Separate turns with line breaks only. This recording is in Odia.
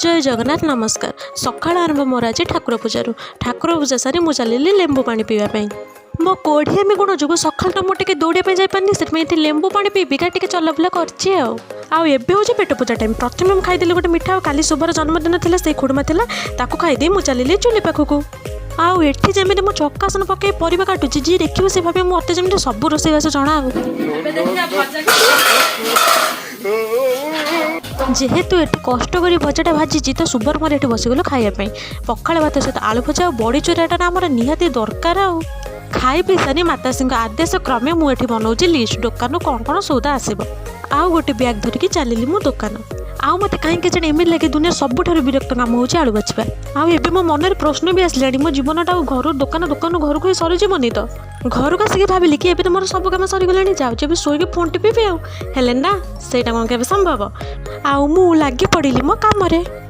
ଜୟ ଜଗନ୍ନାଥ, ନମସ୍କାର। ସକାଳ ଆରମ୍ଭ ମୋର ଆଜି ଠାକୁର ପୂଜାରୁ। ଠାକୁର ପୂଜା ସାରି ମୁଁ ଚାଲିଲି ଲେମ୍ବୁ ପାଣି ପିଇବା ପାଇଁ। ମୋ କୋଢ଼ିଆମି ଗୁଣ ଯୋଗୁଁ ସକାଳୁ ତ ମୁଁ ଟିକେ ଦୌଡ଼ିବା ପାଇଁ ଯାଇପାରିନି, ସେଥିପାଇଁ ଏଠି ଲେମ୍ବୁ ପାଣି ପିଇ ପିଇକା ଟିକେ ଚଲାବୁଲା କରିଛି। ଆଉ ଆଉ ଏବେ ହେଉଛି ପେଟ ପୂଜା ଟାଇମ୍। ପ୍ରଥମେ ମୁଁ ଖାଇଦେଲି ଗୋଟେ ମିଠା, ଆଉ କାଲି ଶୁଭର ଜନ୍ମଦିନ ଥିଲା, ସେଇ ଖୁଡ଼ୁମା ଥିଲା, ତାକୁ ଖାଇଦେଇ ମୁଁ ଚାଲିଲି ଚୁଲି ପାଖକୁ। ଆଉ ଏଠି ଯେମିତି ମୁଁ ଚକାସନ ପକେଇ ପରିବା କାଟୁଛି, ଯିଏ ଦେଖିବ ସେ ଭାବିବ ମୋତେ ଯେମିତି ସବୁ ରୋଷେଇବାସ ଜଣା। ଆଉ
ଏବେ ଦେଖିବା ଭଜା।
ଯେହେତୁ ଏଠି କଷ୍ଟ କରି ଭଜାଟା ଭାଜିଛି, ତ ଶୁଭର ମୋର ଏଠି ବସିଗଲୁ ଖାଇବା ପାଇଁ। ପଖାଳ ଭାତ ସହିତ ଆଳୁ ଭଜା ଆଉ ବଡ଼ି ଚୁରାଟା ନା ଆମର ନିହାତି ଦରକାର। ଆଉ ଖାଇ ପିଇ ସାରି ମାତାଶ୍ରୀଙ୍କ ଆଦେଶ କ୍ରମେ ମୁଁ ଏଠି ବନଉଛି ଲିଷ୍ଟ, ଦୋକାନରୁ କ'ଣ କ'ଣ ସଉଦା ଆସିବ। ଆଉ ଗୋଟେ ବ୍ୟାଗ୍ ଧରିକି ଚାଲିଲି ମୁଁ ଦୋକାନ। ଆଉ ମୋତେ କାହିଁକି କେଜାଣି ଏମିତି ଲାଗେ, ଦୁନିଆ ସବୁଠାରୁ ବିରକ୍ତ କାମ ହେଉଛି ଆଳୁ ବାଛିବା। ଆଉ ଏବେ ମୋ ମନରେ ପ୍ରଶ୍ନ ବି ଆସିଲାଣି, ମୋ ଜୀବନଟା ଆଉ ଘରୁ ଦୋକାନ, ଦୋକାନରୁ ଘରକୁ ହିଁ ସରିଯିବନି ତ? ଘରକୁ ଆସିକି ଭାବିଲି କି ଏବେ ତ ମୋର ସବୁ କାମ ସରିଗଲାଣି, ଯାଉଛି ଏବେ ଶୋଇକି ଫୋନ୍ ଟିପିବି। ଆଉ ହେଲେ ନା, ସେଇଟା କ'ଣ କେବେ ସମ୍ଭବ? ଆଉ ମୁଁ ଲାଗି ପଡ଼ିଲି ମୋ କାମରେ।